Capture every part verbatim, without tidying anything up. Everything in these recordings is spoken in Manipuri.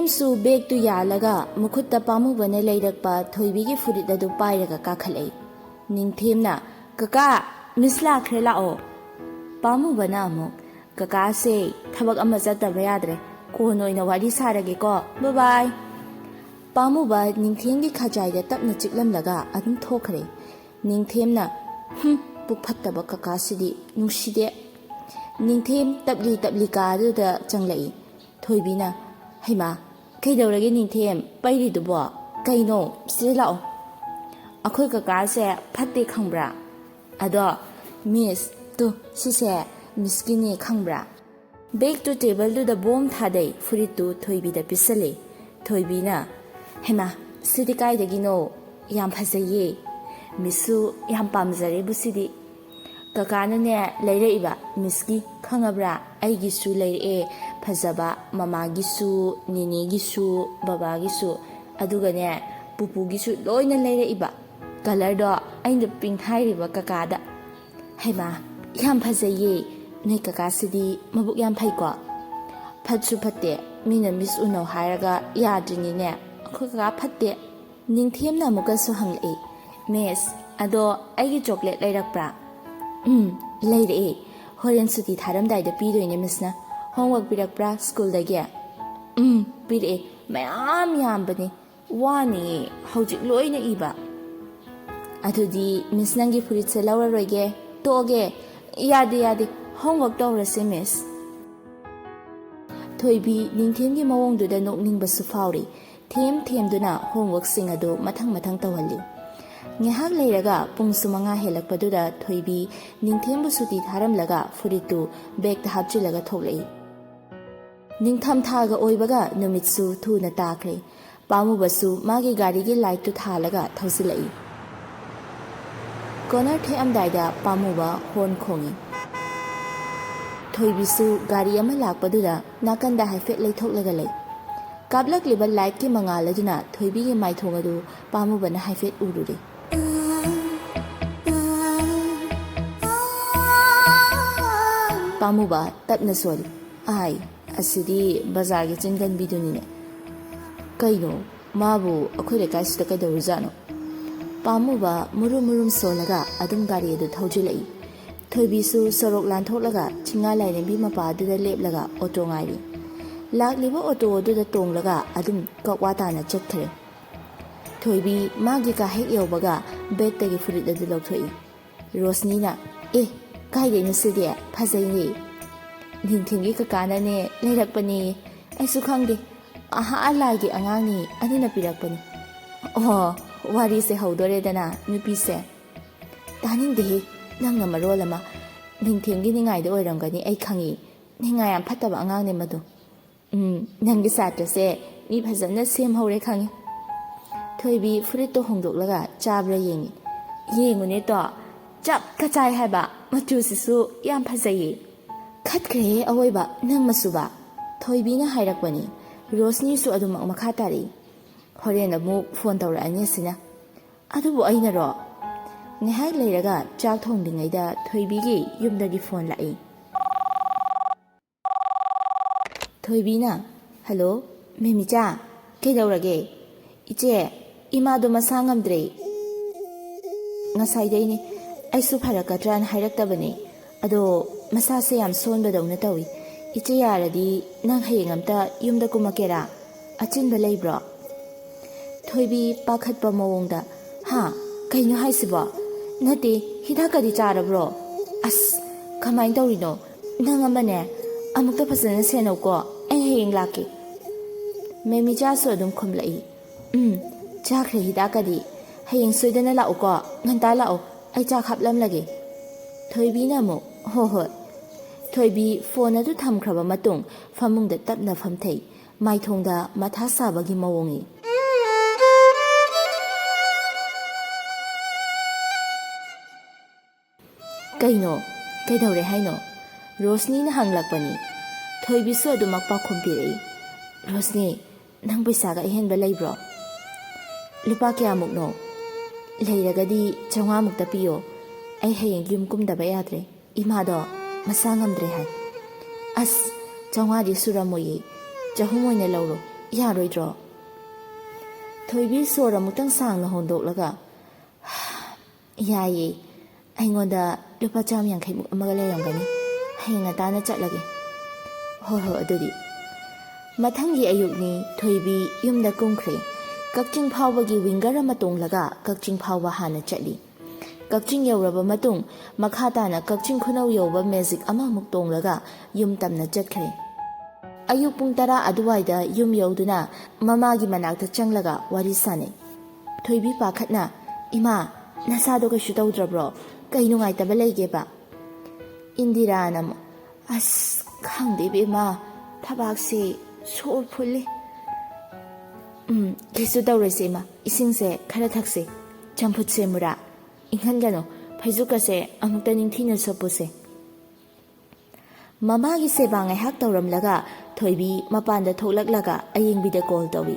ꯅꯤꯡꯊꯦꯝꯁꯨ ꯕꯦꯒꯇꯨ ꯌꯥꯜꯂꯒ ꯃꯈꯨꯠꯇ ꯄꯥꯝꯃꯨꯕꯅ ꯂꯩꯔꯛꯄ ꯊꯣꯏꯕꯤꯒꯤ ꯐꯨꯔꯤꯠ ꯑꯗꯨ ꯄꯥꯏꯔꯒ ꯀꯥꯈꯠꯂꯛꯏ꯫ ꯅꯤꯡꯊꯦꯝꯅ, "ꯀꯀꯥ, ꯃꯤꯁ ꯂꯥꯛꯈ꯭ꯔꯦ, ꯂꯥꯛꯑꯣ꯫" ꯄꯥꯝꯃꯨꯕꯅ ꯑꯃꯨꯛ, "ꯀꯀꯥꯁꯦ ꯊꯕꯛ ꯑꯃ ꯆꯠꯇꯕ ꯌꯥꯗ꯭ꯔꯦ, ꯀꯣꯟꯅ ꯑꯣꯏꯅ ꯋꯥꯔꯤ ꯁꯥꯔꯒꯦꯀꯣ, ꯕꯥꯏ ꯕꯥꯏ꯫" ꯄꯥꯝꯃꯨꯕ ꯅꯤꯡꯊꯦꯝꯒꯤ ꯈꯖꯥꯏꯗ ꯇꯞꯅ ꯆꯤꯛꯂꯝꯂꯒ ꯑꯗꯨꯝ ꯊꯣꯛꯈ꯭ꯔꯦ꯫ ꯅꯤꯡꯊꯦꯝꯅ, "ꯍꯨꯝ, ꯄꯨꯛ ꯐꯠꯇꯕ ꯀꯀꯥꯁꯤꯗꯤ ꯅꯨꯡꯁꯤꯗꯦ꯫" ꯅꯤꯡꯊꯦꯝ ꯇꯞꯂꯤ ꯇꯞꯂꯤ ꯀꯥꯗꯨꯗ ꯆꯪꯂꯛꯏ꯫ ꯊꯣꯏꯕꯤꯅ, "ꯍꯩꯃꯥ, ꯀꯩꯗꯧꯔꯒꯦ ꯅꯤꯡꯊꯦꯝ, ꯄꯩꯔꯤꯗꯨꯕꯣ? ꯀꯩꯅꯣ, ꯁꯤꯗ ꯂꯥꯛꯑꯣ꯫ ꯑꯩꯈꯣꯏ ꯀꯀꯥꯁꯦ ꯐꯠꯇꯦ ꯈꯪꯕ꯭ꯔꯥ? ꯑꯗꯣ, ꯃꯤꯁ, ꯇꯨ, ꯁꯤꯁꯦ ꯃꯤꯁꯀꯤꯅꯦ ꯈꯪꯕ꯭ꯔꯥ?" ꯕꯦꯒꯇꯨ ꯇꯦꯕꯜꯗꯨꯗ ꯕꯣꯝ ꯊꯥꯗꯩ, ꯐꯨꯔꯤꯠꯇꯨ ꯊꯣꯏꯕꯤꯗ ꯄꯤꯁꯜꯂꯦ꯫ ꯊꯣꯏꯕꯤꯅ, "ꯍꯩꯃꯥ, ꯁꯤꯗꯤ ꯀꯥꯏꯗꯒꯤꯅꯣ? ꯌꯥꯝ ꯐꯖꯩꯌꯦ꯫ ꯃꯤꯁꯁꯨ ꯌꯥꯝ ꯄꯥꯝꯖꯔꯦꯕꯨ ꯁꯤꯗꯤ꯫" "ꯀꯀꯥꯅꯅꯦ ꯂꯩꯔꯛꯏꯕ, ꯃꯤꯁꯀꯤ, ꯈꯪꯉꯕ꯭ꯔꯥ? ꯑꯩꯒꯤꯁꯨ ꯂꯩꯔꯛꯑꯦ ꯐꯖꯕ, ꯃꯃꯥꯒꯤꯁꯨ, ꯅꯦꯅꯦꯒꯤꯁꯨ, ꯕꯕꯥꯒꯤꯁꯨ, ꯑꯗꯨꯒꯅꯦ ꯄꯨꯄꯨꯒꯤꯁꯨ ꯂꯣꯏꯅ ꯂꯩꯔꯛꯏꯕ꯫ ꯀꯂꯔꯗꯣ ꯑꯩꯅ ꯄꯤꯡ ꯍꯥꯏꯔꯤꯕ ꯀꯀꯥꯗ꯫" "ꯍꯩꯃꯥ, ꯌꯥꯝ ꯐꯖꯩꯌꯦ꯫ ꯅꯣꯏ ꯀꯀꯥꯁꯤꯗꯤ ꯃꯕꯨꯛ ꯌꯥꯝ ꯐꯩꯀꯣ꯫" "ꯐꯠꯁꯨ ꯐꯠꯇꯦ, ꯃꯤꯅ ꯃꯤꯁ ꯎꯅꯧ ꯍꯥꯏꯔꯒ ꯌꯥꯗ꯭ꯔꯤꯅꯤꯅꯦ꯫ ꯑꯩꯈꯣꯏ ꯀꯀꯥ ꯐꯠꯇꯦ꯫" ꯅꯤꯡꯊꯦꯝꯅ ꯑꯃꯨꯛꯀꯁꯨ ꯍꯪꯂꯛꯏ, "ꯃꯤꯁ, ꯑꯗꯣ ꯑꯩꯒꯤ ꯆꯣꯀ꯭ꯂꯦꯠ ꯂꯩꯔꯛꯄ꯭ꯔꯥ?" "ꯎꯝ, ꯂꯩꯔꯛꯑꯦ꯫ ꯍꯣꯔꯦꯟ ꯁꯨꯇꯤ ꯊꯥꯔꯝꯗꯥꯏꯗ ꯄꯤꯗꯣꯏꯅꯦ ꯃꯤꯁꯅ꯫ ꯍꯣꯝꯋꯥꯔꯛ ꯄꯤꯔꯛꯄ꯭ꯔꯥ ꯁ꯭ꯀꯨꯜꯗꯒꯤ?" "ꯎꯝ, ꯄꯤꯔꯛꯑꯦ꯫ ꯃꯌꯥꯝ ꯌꯥꯝꯕꯅꯦ꯫ ꯋꯥꯅꯤꯌꯦ ꯍꯧꯖꯤꯛ ꯂꯣꯏꯅ ꯏꯕ꯫" "ꯑꯗꯨꯗꯤ ꯃꯤꯁ ꯅꯪꯒꯤ ꯐꯨꯔꯤꯠꯁꯦ ꯂꯧꯔꯔꯣꯏꯒꯦ, ꯇꯣꯛꯑꯒꯦ꯫" "ꯌꯥꯗꯦ, ꯌꯥꯗꯦ, ꯍꯣꯝꯋꯥꯔꯛ ꯇꯧꯔꯁꯦ ꯃꯤꯁ꯫" ꯊꯣꯏꯕꯤ ꯅꯤꯡꯊꯦꯝꯒꯤ ꯃꯑꯣꯡꯗꯨꯗ ꯅꯣꯛꯅꯤꯡꯕꯁꯨ ꯐꯥꯎꯔꯤ꯫ ꯊꯦꯝ ꯊꯦꯝꯗꯨꯅ ꯍꯣꯝꯋꯥꯔꯛꯁꯤꯡ ꯑꯗꯨ ꯃꯊꯪ ꯃꯊꯪ ꯇꯧꯍꯜꯂꯤ꯫ ꯉꯥꯏꯍꯥꯛ ꯂꯩꯔꯒ ꯄꯨꯡꯁꯨ ꯃꯉꯥ ꯍꯦꯜꯂꯛꯄꯗꯨꯗ ꯊꯣꯏꯕꯤ ꯅꯤꯡꯊꯦꯝꯕꯨ ꯁꯨꯇꯤ ꯊꯥꯔꯝꯂꯒ ꯐꯨꯔꯤꯠꯇꯨ ꯕꯦꯒꯇ ꯍꯥꯞꯆꯤꯜꯂꯒ ꯊꯣꯛꯂꯛꯏ꯫ ꯅꯤꯡꯊꯝꯊꯥꯒ ꯑꯣꯏꯕꯒ ꯅꯨꯃꯤꯠꯁꯨ ꯊꯨꯅ ꯇꯥꯈ꯭ꯔꯦ꯫ ꯄꯥꯝꯃꯨꯕꯁꯨ ꯃꯥꯒꯤ ꯒꯥꯔꯤꯒꯤ ꯂꯥꯏꯠꯇꯨ ꯊꯥꯜꯂꯒ ꯊꯧꯖꯤꯜꯂꯛꯏ꯫ Corner ꯊꯦꯛꯑꯝꯗꯥꯏꯗ ꯄꯥꯝꯃꯨꯕ horn ꯈꯣꯡꯏ꯫ ꯊꯣꯏꯕꯤꯁꯨ ꯒꯥꯔꯤ ꯑꯃ ꯂꯥꯛꯄꯗꯨꯗ ꯅꯥꯀꯟꯗ ꯍꯥꯏꯐꯦꯠ ꯂꯩꯊꯣꯛꯂꯒ ꯂꯩ꯫ ꯀꯥꯞꯂꯛꯂꯤꯕ ꯂꯥꯏꯠꯀꯤ ꯃꯉꯥꯜ ꯑꯗꯨꯅ ꯊꯣꯏꯕꯤꯒꯤ ꯃꯥꯏꯊꯣꯡ ꯑꯗꯨ ꯄꯥꯝꯃꯨꯕꯅ ꯍꯥꯏꯐꯦꯠ ꯎꯔꯨꯔꯦ꯫ ꯄꯥꯝꯃꯨꯕ ꯇꯞꯅ ꯁꯣꯜꯂꯤ꯫ "ꯑꯥꯏ, ꯑꯁꯤꯗꯤ ꯕꯖꯥꯔꯒꯤ ꯆꯤꯟꯒꯟꯕꯤꯗꯨꯅꯤꯅꯦ꯫ "ꯀꯩꯅꯣ? ꯃꯥꯕꯨ ꯑꯩꯈꯣꯏ ꯂꯩꯀꯥꯏꯁꯤꯗ ꯀꯩꯗꯧꯔꯤꯖꯥꯠꯅꯣ?" ꯄꯥꯝꯃꯨꯕ ꯃꯨꯔꯨꯝ ꯃꯨꯔꯨꯝ ꯁꯣꯜꯂꯒ ꯑꯗꯨꯝ ꯒꯥꯔꯤ ꯑꯗꯨ ꯊꯧꯖꯤꯜꯂꯛꯏ꯫ ꯊꯣꯏꯕꯤꯁꯨ ꯁꯣꯔꯣꯛ ꯂꯥꯟꯊꯣꯛꯂꯒ ꯆꯤꯡꯉꯥ ꯂꯥꯏꯔꯦꯝꯕꯤ ꯃꯄꯥ ꯑꯗꯨꯗ ꯂꯦꯞꯂꯒ ꯑꯣꯇꯣ ꯉꯥꯏꯔꯤ꯫ ꯂꯥꯛꯂꯤꯕ ꯑꯣꯇꯣ ꯑꯗꯨꯗ ꯇꯣꯡꯂꯒ ꯑꯗꯨꯝ ꯀꯛꯋꯥ ꯇꯥꯅ ꯆꯠꯈ꯭ꯔꯦ꯫ ꯊꯣꯏꯕꯤ ꯃꯥꯒꯤ ꯀꯥ ꯍꯦꯛ ꯌꯧꯕꯒ ꯕꯦꯒꯇꯒꯤ ꯐꯨꯔꯤꯠ ꯑꯗꯨ ꯂꯧꯊꯣꯛꯏ꯫ ꯔꯣꯁꯅꯤꯅ, "ꯑꯦ, ꯀꯥꯏꯗꯩꯅꯣ ꯁꯤꯗꯤ? ꯐꯖꯩꯅꯦ꯫ ꯅꯤꯡꯊꯦꯝꯒꯤ ꯀꯀꯥꯅꯅꯦ ꯂꯩꯔꯛꯄꯅꯦ꯫ ꯑꯩꯁꯨ ꯈꯪꯗꯦ꯫ ꯑꯍꯥ, ꯂꯥꯏꯒꯤ ꯑꯉꯥꯡꯅꯤ, ꯑꯗꯨꯅ ꯄꯤꯔꯛꯄꯅꯤ꯫" ꯑꯣ, ꯋꯥꯔꯤꯁꯦ ꯍꯧꯗꯣꯔꯦꯗꯅ, ꯅꯨꯄꯤꯁꯦ꯫ ꯇꯥꯅꯤꯡꯗꯦꯍꯦ, ꯅꯪꯅ ꯃꯔꯣꯜ ꯑꯃ꯫ ꯅꯤꯡꯊꯦꯝꯒꯤ ꯅꯤꯡꯉꯥꯏꯗ ꯑꯣꯏꯔꯝꯒꯅꯤ, ꯑꯩ ꯈꯪꯉꯤ꯫ ꯅꯤꯡꯉꯥꯏ ꯌꯥꯝ ꯐꯠꯇꯕ ꯑꯉꯥꯡꯅꯦ ꯃꯗꯨ꯫ ꯎꯝ, ꯅꯪꯒꯤ ꯁꯥꯇ꯭ꯔꯁꯦ ꯃꯤ ꯐꯖꯅ ꯁꯦꯝꯍꯧꯔꯦ ꯈꯪꯉꯤ꯫ ꯊꯣꯏꯕꯤ ꯐꯨꯔꯤꯠꯇꯣ ꯍꯣꯡꯗꯣꯛꯂꯒ ꯆꯥꯕ꯭ꯔꯥ ꯌꯦꯡꯉꯤ꯫ ꯌꯦꯡꯉꯨꯅꯦ ꯇꯣ, ꯆꯞꯀ ꯆꯥꯏ ꯍꯥꯏꯕ, ꯃꯆꯨꯁꯤꯁꯨ ꯌꯥꯝ ꯐꯖꯩꯌꯦ꯫ "ꯈꯠꯈ꯭ꯔꯦꯍꯦ ꯑꯋꯣꯏꯕ, ꯅꯪ ꯃꯆꯨꯕ꯫" ꯊꯣꯏꯕꯤꯅ ꯍꯥꯏꯔꯛꯄꯅꯤ꯫ ꯔꯣꯁꯅꯤꯁꯨ ꯑꯗꯨꯃꯛ ꯃꯈꯥ ꯇꯥꯔꯛꯏ꯫ "ꯍꯣꯔꯦꯟ ꯑꯃꯨꯛ ꯐꯣꯟ ꯇꯧꯔꯛꯑꯅꯤ ꯑꯁꯤꯅ꯫" "ꯑꯗꯨꯕꯨ ꯑꯩꯅꯔꯣ?" ꯉꯥꯏꯍꯥꯛ ꯂꯩꯔꯒ ꯆꯥꯛ ꯊꯣꯡꯂꯤꯉꯩꯗ ꯊꯣꯏꯕꯤꯒꯤ ꯌꯨꯝꯗꯒꯤ ꯐꯣꯟ ꯂꯥꯛꯏ꯫ ꯊꯣꯏꯕꯤꯅ, "ꯍꯜꯂꯣ, ꯃꯦꯃꯤꯆꯥ, ꯀꯩꯗꯧꯔꯒꯦ?" "ꯏꯆꯦ, ꯏꯃꯥꯗꯣ ꯃꯁꯥ ꯉꯝꯗ꯭ꯔꯦ꯫ ꯉꯁꯥꯏꯗꯩꯅꯦ ꯑꯩꯁꯨ ꯐꯔꯛꯀꯗ꯭ꯔꯥꯅ ꯍꯥꯏꯔꯛꯇꯕꯅꯦ꯫ ꯑꯗꯣ ꯃꯁꯥꯁꯦ ꯌꯥꯝ ꯁꯣꯟꯕꯗꯧꯅ ꯇꯧꯏ꯫ ꯏꯆꯦ ꯌꯥꯔꯗꯤ ꯅꯪ ꯍꯌꯦꯡ ꯑꯝꯇ ꯌꯨꯝꯗ ꯀꯨꯝꯃꯛꯀꯦꯔꯥ? ꯑꯆꯤꯟꯕ ꯂꯩꯕ꯭ꯔꯣ?" ꯊꯣꯏꯕꯤ ꯄꯥꯈꯠꯄ ꯃꯑꯣꯡꯗ, "ꯍꯥ? ꯀꯩꯅꯣ ꯍꯥꯏꯁꯤꯕꯣ? ꯅꯠꯇꯦ, ꯍꯤꯗꯥꯛꯀꯗꯤ ꯆꯥꯔꯕ꯭ꯔꯣ? ꯑꯁ, ꯀꯃꯥꯏꯅ ꯇꯧꯔꯤꯅꯣ? ꯅꯪ ꯑꯃꯅꯦ, ꯑꯃꯨꯛꯇ ꯐꯖꯅ ꯁꯦꯟꯅꯧꯀꯣ, ꯑꯩ ꯍꯌꯦꯡ ꯂꯥꯛꯀꯦ꯫" ꯃꯦꯃꯤꯆꯥꯁꯨ ꯑꯗꯨꯝ ꯈꯨꯝꯂꯛꯏ, "ꯎꯝ, ꯆꯥꯈ꯭ꯔꯦ ꯍꯤꯗꯥꯛꯀꯗꯤ꯫ ꯍꯌꯦꯡ ꯁꯣꯏꯗꯅ ꯂꯥꯛꯎꯀꯣ, ꯉꯟꯇꯥ ꯂꯥꯛꯑꯣ, ꯑꯩ ꯆꯥꯛ ꯍꯥꯞꯂꯝꯂꯒꯦ꯫" ꯊꯣꯏꯕꯤꯅ ꯑꯃꯨꯛ, "ꯍꯣ ꯍꯣꯏ꯫" ꯊꯣꯏꯕꯤ ꯐꯣꯟ ꯑꯗꯨ ꯊꯝꯈ꯭ꯔꯕ ꯃꯇꯨꯡ ꯐꯃꯨꯡꯗ ꯇꯞꯅ ꯐꯝꯊꯩ, ꯃꯥꯏꯊꯣꯡꯗ ꯃꯊꯥ ꯁꯥꯕꯒꯤ ꯃꯑꯣꯡꯅꯤ꯫ "ꯀꯩꯅꯣ? ꯀꯩꯗꯧꯔꯦ ꯍꯥꯏꯅꯣ?" ꯔꯣꯁꯅꯤꯅ ꯍꯪꯂꯛꯄꯅꯤ꯫ ꯊꯣꯏꯕꯤꯁꯨ ꯑꯗꯨꯃꯛ ꯄꯥꯎꯈꯨꯝ ꯄꯤꯔꯛꯏ꯫ "ꯔꯣꯁꯅꯤ, ꯅꯪ ꯄꯩꯁꯥꯒ ꯑꯍꯦꯟꯕ ꯂꯩꯕ꯭ꯔꯣ?" "ꯂꯨꯄꯥ ꯀꯌꯥꯃꯨꯛꯅꯣ?" "ꯂꯩꯔꯒꯗꯤ ꯆꯥꯝꯃꯉꯥꯃꯨꯛꯇ ꯄꯤꯌꯣ꯫ ꯑꯩ ꯍꯌꯦꯡ ꯌꯨꯝ ꯀꯨꯝꯗꯕ ꯌꯥꯗ꯭ꯔꯦ꯫ ꯏꯃꯥꯗꯣ ꯃꯁꯥ ꯉꯝꯗ꯭ꯔꯦ ꯍꯥꯏ꯫" "ꯑꯁ, ꯆꯥꯝꯃꯉꯥꯗꯤ ꯁꯨꯔꯝꯃꯣꯏꯌꯦ꯫ ꯆꯍꯨꯝ ꯑꯣꯏꯅ ꯂꯧꯔꯣ, ꯌꯥꯔꯣꯏꯗ꯭ꯔꯣ?" ꯊꯣꯏꯕꯤ ꯁꯣꯔ ꯑꯃꯨꯛꯇꯪ ꯁꯥꯡꯅ ꯍꯣꯟꯗꯣꯛꯂꯒ, "ꯌꯥꯏꯌꯦ, ꯑꯩꯉꯣꯟꯗ ꯂꯨꯄꯥ ꯆꯥꯝ ꯌꯥꯡꯈꯩꯃꯨꯛ ꯑꯃꯒ ꯂꯩꯔꯝꯒꯅꯤ꯫ ꯍꯌꯦꯡ ꯉꯟꯇꯥꯅ ꯆꯠꯂꯒꯦ꯫" "ꯍꯣꯏ ꯍꯣꯏ, ꯑꯗꯨꯗꯤ꯫" ꯃꯊꯪꯒꯤ ꯑꯌꯨꯛꯅꯤ꯫ ꯊꯣꯏꯕꯤ ꯌꯨꯝꯗ ꯀꯨꯝꯈ꯭ꯔꯦ꯫ ꯀꯛꯆꯤꯡ ꯐꯥꯎꯕꯒꯤ ꯋꯤꯡꯒꯔ ꯑꯃ ꯇꯣꯡꯂꯒ ꯀꯛꯆꯤꯡ ꯐꯥꯎꯕ ꯍꯥꯟꯅ ꯆꯠꯂꯤ꯫ ꯀꯛꯆꯤꯡ ꯌꯧꯔꯕ ꯃꯇꯨꯡ, ꯃꯈꯥ ꯇꯥꯅ ꯀꯛꯆꯤꯡ ꯈꯨꯅꯧ ꯌꯧꯕ ꯃꯦꯖꯤꯛ ꯑꯃꯃꯨꯛ ꯇꯣꯡꯂꯒ ꯌꯨꯝ ꯇꯝꯅ ꯆꯠꯈ꯭ꯔꯦ꯫ ꯑꯌꯨꯛ ꯄꯨꯡ ꯇꯔꯥ ꯑꯗꯨꯋꯥꯏꯗ ꯌꯨꯝ ꯌꯧꯗꯨꯅ ꯃꯃꯥꯒꯤ ꯃꯅꯥꯛꯇ ꯆꯪꯂꯒ ꯋꯥꯔꯤ ꯁꯥꯟꯅꯩ꯫ ꯊꯣꯏꯕꯤ ꯄꯥꯈꯠꯅ, "ꯏꯃꯥ, ꯅꯁꯥꯗꯣ ꯀꯩꯁꯨ ꯇꯧꯗ꯭ꯔꯕ꯭ꯔꯣ? ꯀꯩ ꯅꯨꯡꯉꯥꯏꯇꯕ ꯂꯩꯒꯦꯕ?" ꯏꯟꯗꯤꯔꯥꯅ ꯑꯃꯨꯛ, "ꯑꯁ, ꯈꯪꯗꯦ ꯏꯕꯦꯝꯃ, ꯊꯕꯥꯛꯁꯦ ꯁꯣꯔ ꯐꯨꯜꯂꯤ꯫" "ꯎꯝ, ꯀꯩꯁꯨ ꯇꯧꯔꯣꯏꯁꯦ ꯏꯃꯥ, ꯏꯁꯤꯡꯁꯦ ꯈꯔ ꯊꯛꯁꯦ, ꯆꯝꯐꯨꯠ ꯁꯦꯝꯃꯨꯔꯥ?" "ꯏꯪꯍꯟꯒꯅꯨ, ꯐꯩꯖꯨꯞꯀꯁꯦ ꯑꯃꯨꯛꯇ ꯅꯤꯡꯊꯤꯅ ꯁꯨꯞꯄꯨꯁꯦ꯫" ꯃꯃꯥꯒꯤ ꯁꯦꯕꯥ ꯉꯥꯏꯍꯥꯛ ꯇꯧꯔꯝꯂꯒ ꯊꯣꯏꯕꯤ ꯃꯄꯥꯟꯗ ꯊꯣꯛꯂꯛꯂꯒ ꯑꯌꯦꯡꯕꯤꯗ ꯀꯣꯜ ꯇꯧꯏ꯫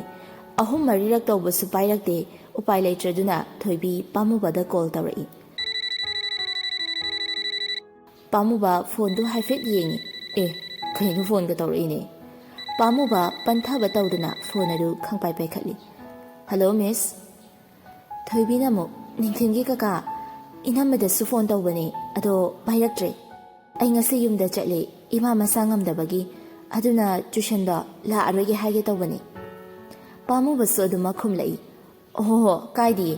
ꯑꯍꯨꯝ ꯃꯔꯤꯔꯛ ꯇꯧꯕꯁꯨ ꯄꯥꯏꯔꯛꯇꯦ꯫ ꯎꯄꯥꯏ ꯂꯩꯇ꯭ꯔꯗꯨꯅ ꯊꯣꯏꯕꯤ ꯄꯥꯝꯃꯨꯕꯗ ꯀꯣꯜ ꯇꯧꯔꯛꯏ꯫ ꯄꯥꯝꯃꯨꯕ ꯐꯣꯟꯗꯨ ꯍꯥꯏꯐꯦꯠ ꯌꯦꯡꯏ꯫ "ꯑꯦ, ꯀꯩꯅꯣ, ꯐꯣꯟꯒ ꯇꯧꯔꯛꯏꯅꯦ?" ꯄꯥꯝꯃꯨꯕ ꯄꯟꯊꯕ ꯇꯧꯗꯅ ꯐꯣꯟ ꯑꯗꯨ ꯈꯪꯄꯥꯏ ꯄꯥꯏꯈꯠꯂꯤ꯫ "ꯍꯜꯂꯣ, ꯃꯤꯁ?" ꯊꯣꯏꯕꯤꯅ ꯑꯃꯨꯛ, "ꯅꯤꯡꯊꯤꯟꯒꯤ ꯀꯀꯥ, ꯏꯅꯝꯃꯗꯁꯨ ꯐꯣꯟ ꯇꯧꯕꯅꯦ, ꯑꯗꯣ ꯄꯥꯏꯔꯛꯇ꯭ꯔꯦ꯫ ꯑꯩ ꯉꯁꯤ ꯌꯨꯝꯗ ꯆꯠꯂꯦ, ꯏꯃꯥ ꯃꯁꯥ ꯉꯝꯗꯕꯒꯤ, ꯑꯗꯨꯅ ꯇ꯭ꯌꯨꯁꯟꯗꯣ ꯂꯥꯛꯑꯔꯣꯏꯒꯦ ꯍꯥꯏꯒꯦ ꯇꯧꯕꯅꯦ꯫" ꯄꯥꯝꯃꯨꯕꯁꯨ ꯑꯗꯨꯃꯛ ꯈꯨꯝꯂꯛꯏ꯫ "ꯑꯣꯍꯣ ꯍꯣ, ꯀꯥꯏꯗꯤꯌꯦ,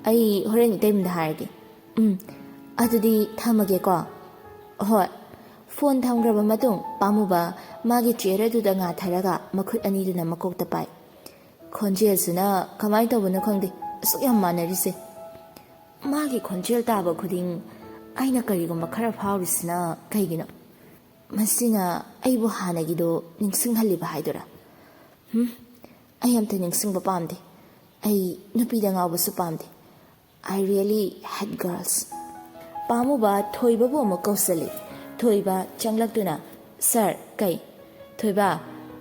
ꯑꯩ ꯍꯣꯔꯦꯟ ꯏꯇꯩꯃꯗ ꯍꯥꯏꯔꯒꯦ꯫ ꯎꯝ, ꯑꯗꯨꯗꯤ ꯊꯝꯃꯒꯦꯀꯣ꯫" "ꯍꯣꯏ꯫" ꯐꯣꯟ ꯊꯝꯈ꯭ꯔꯕ ꯃꯇꯨꯡ ꯄꯥꯝꯃꯨꯕ ꯃꯥꯒꯤ ꯆꯤꯌꯔ ꯑꯗꯨꯗ ꯉꯥꯊꯔꯒ ꯃꯈꯨꯠ ꯑꯅꯤꯗꯨꯅ ꯃꯀꯣꯛꯇ ꯄꯥꯏ꯫ ꯈꯣꯟꯖꯦꯜꯁꯤꯅ ꯀꯃꯥꯏꯅ ꯇꯧꯕꯅꯣ ꯈꯪꯗꯦ, ꯑꯁꯨꯛ ꯌꯥꯝ ꯃꯥꯟꯅꯔꯤꯁꯦ꯫ ꯃꯥꯒꯤ ꯈꯣꯟꯖꯦꯜ ꯇꯥꯕ ꯈꯨꯗꯤꯡ ꯑꯩꯅ ꯀꯔꯤꯒꯨꯝꯕ ꯈꯔ ꯐꯥꯎꯔꯤꯁꯤꯅ ꯀꯩꯒꯤꯅꯣ? ꯃꯁꯤꯅ ꯑꯩꯕꯨ ꯍꯥꯟꯅꯒꯤꯗꯣ ꯅꯤꯡꯁꯤꯡꯍꯜꯂꯤꯕ ꯍꯥꯏꯗꯨꯔꯥ? ꯍꯝ, ꯑꯩ ꯑꯝꯇ ꯅꯤꯡꯁꯤꯡꯕ ꯄꯥꯝꯗꯦ꯫ ꯑꯩ ꯅꯨꯄꯤꯗ ꯉꯥꯎꯕꯁꯨ ꯄꯥꯝꯗꯦ꯫ I really hate girls꯫ ꯄꯥꯝꯃꯨꯕ ꯊꯣꯏꯕꯕꯨ ꯑꯃꯨꯛ ꯀꯧꯁꯜꯂꯤ꯫ ꯊꯣꯏꯕ ꯆꯪꯂꯛꯇꯨꯅ, "ꯁꯥꯔ, ꯀꯩ?" "ꯊꯣꯏꯕ,